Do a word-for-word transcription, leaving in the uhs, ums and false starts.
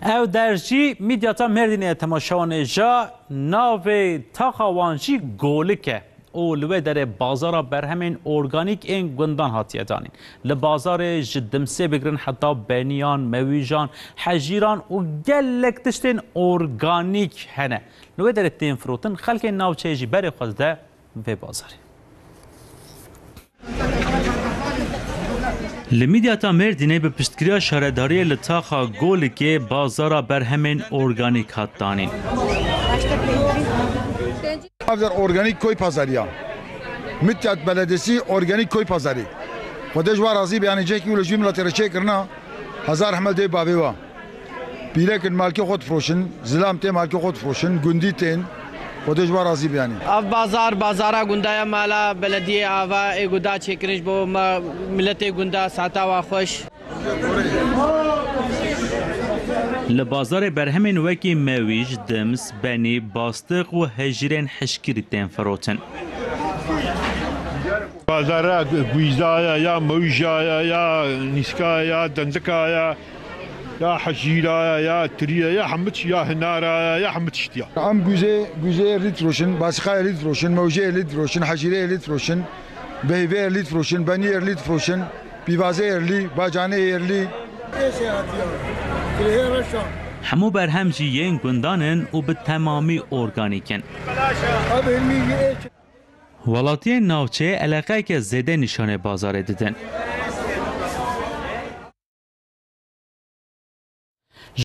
Ev der jî Midyata Mêrdînê ye, temaşevanê ja navê taxa wan jî Golik e û li wê derê bazara berhemên organîk ên gundan hatiye danîn. Li bazarê ji dimsê bigirin heta beniyan, mewîjan, hejîran û gelek tiştên organîk hene. Li wê derê tên firotin, xelkên navçeyê jî berê xwe dide vê bazarê. Li Midyata Mêrdînê bi piştgiriya şaredariyê li taxa Golikê bazara berhemên organîk hat danîn. Avder organik koy pazarı ya. Midyat Belediyesi organik koy pazarı. Xwedê ji wa razî be, yanî cehkî wilo ji vî miletê re çêkirina, hezar rehmet dê bavê wa. Pîrek in malkê xwe difroşin, zilam tê malkê xwe difroşin, gundî tên. Xwedê ji wa razî be yanî. Ev bazar, bazara gunda ye, mala belediyê ava ê guda çêkirin ji bo me, miletê gunda sata wa xweş. Li bazarê berhemên wekî mewîj, dims, benî, bastiq û hejîrên hişkirî tên firotin. Bazara guîzaya, ya mewîjaya, ya nîskaya, ya dendikaya, ya hejîraya, ya tiriya, ya hemû tişt, ya hinaraya, ya hemû tiştiya. Em guzê, guzê êrlî difiroşin, basiqa êrlî difiroşin, mewjê êrlî difiroşin, hejîrê êrlî difiroşin, behîvê êrlî difiroşin, benî êrlî difiroşin, pîvazê êrlî, bacanê êrlî. Hemû berhem jî yên gundan in û bi temamî organîk in. Welatiyên navçeyê eleqeyeke zêde nîşanê bazarê didin.